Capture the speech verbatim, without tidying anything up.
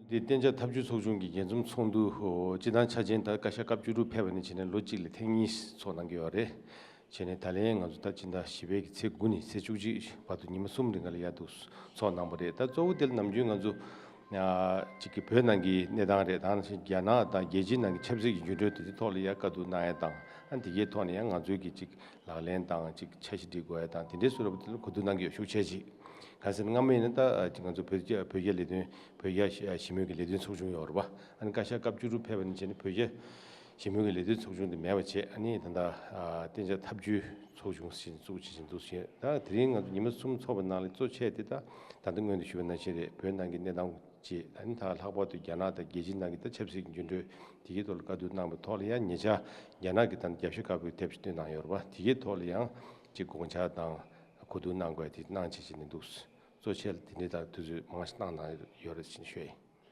འདི་གཏན་འཇགས་ཐབས་ཇུས་ཚོགས་ཆུང་གི་རྒྱས་འཛོམས་ཚོགས་འདུ་སྤྱི་བཏང་ཆ་ཅན་ད་བཀའ་ཤག་སྐབས་བཅུ་དྲུག་ཕེབས་པ་ནས་བྱས་ནས་ལོ་གཅིག་ལ་ཐེངས་གཉིས་ཚོགས་གནང་གི་ཡོད་རེད། བྱས་ནས་ད་ལན་ང་ཚོ་ད་སྤྱི་ཟླ་བཞི་པའི་གི་ཚེས་དགུ་ནས་ཚེས་བཅུ་གཅིག་བར་དུ་ཉི་མ་གསུམ་རིང་ག་ལ་ཡ་འདུག་ཚོགས་གནང་པ་རེད། ད་གཙོ་བོ་དེ་ལ་ནམ་རྒྱུན་ང་ཚོ་གཅིག་གི་བོད་ནང་གི་གནས་སྟངས་རེད། ད་ནང་བཞིན་རྒྱ་ནག་དང་རྒྱལ་སྤྱིའི་ནང་གི་ཆབ་སྲིད་ཀྱི་འགྱུར་འགྲོས་དེ་ཚོའི་ཐོག་ལ་ཡ་བཀའ་བསྡུར་གནང་ཡ་དང་། ཨ་དེ་གའི་ཐོག་ནས་ཡང་ང་ཚོའི་གི་གཅིག་ལག་ལེན་དང་གཅིག་འཆར་གཞི་སྒྲིག་དགོས་ཡ་དང་དེ་འདྲའི་བཟོ་འདྲ་པོ་དེ་ལ་གོ་བསྡུར་གནང་གི་ཡོད། ཤུགས་ཆེ་གཅིག་ག་ཟེར་ན་སྔ་མོ་ཡིན་ན་ད་ཅིག་ང་ཚོ་བོད་རྒྱ་བོད་རྒྱ་ལས་དོན་བོད་རྒྱ་ཞི་མོལ་གྱི་ལས་དོན་ཚོགས་ཆུང་ཡོད་རེད་པ། ཨ་ནི་བཀའ་ཤག་སྐབས་བཅུ་དྲུག་ཕེབས་པ་ནས་བྱས་ནས་བོད་རྒྱ་ཞི་མོལ་གྱི་ལས་དོན་ཚོགས་ཆུང་དེ་མེད་པ་བྱས། ཨ་ནི་ད་ལྟ་གཏན་འཇགས་ཐབས་ཇུས་ཚོགས་ཆུང་ཞིག་བཙུགས་བྱེད་བཞིན་འདུག་ཟེར། ད་དེ་རིང་ང་ཚོ་ཉི་མ་གསུམ་ཚོགས་པའི་ནང་ལ་གཙོ་ཆེ་དེ་ད་ད་ལྟ་སྔོན་དུ་ཞུས་པ་ནང་བཞིན་རེད། བོད་ནང་གི་གནས་སྟངས་ཅེས། ཨ་ནི་ད་ལྷག་པར་དུ་རྒྱ་ནག་དང་རྒྱལ་སྤྱིའི་ནང་གི་ད་ཆབ་སྲིད་ཀྱི་འགྱུར་འགྲོས་དེ་གའི་ཐོག་ལ་བཀའ་བསྡུར་གནང་བའི་ཐོག་ལ་ཡང་ཉེ་ཆར་རྒྱ་ནག་གི་ད་རྒྱབ་ཤ་དཀར་པོའི་དེབ་ཅིག་བཏོན་གནང་ཡོད་རེད་པ། དེ་གའི་ཐོག་ལ་ཡང་ཅིག་དགོངས་འཆར་དང་གོ་བསྡུར་གནང་དགོས་དེ་གནང་བྱེད་བྱེད་ནས་འདུག་གཙོ་ཆེ་ལ་དེ་འདྲའི་ད་དུས་ཚོད་མང་ཞིག་གནང་གནང་ཡོད་རེད་ཅེས་ཞུ་ཡ་ཡིན།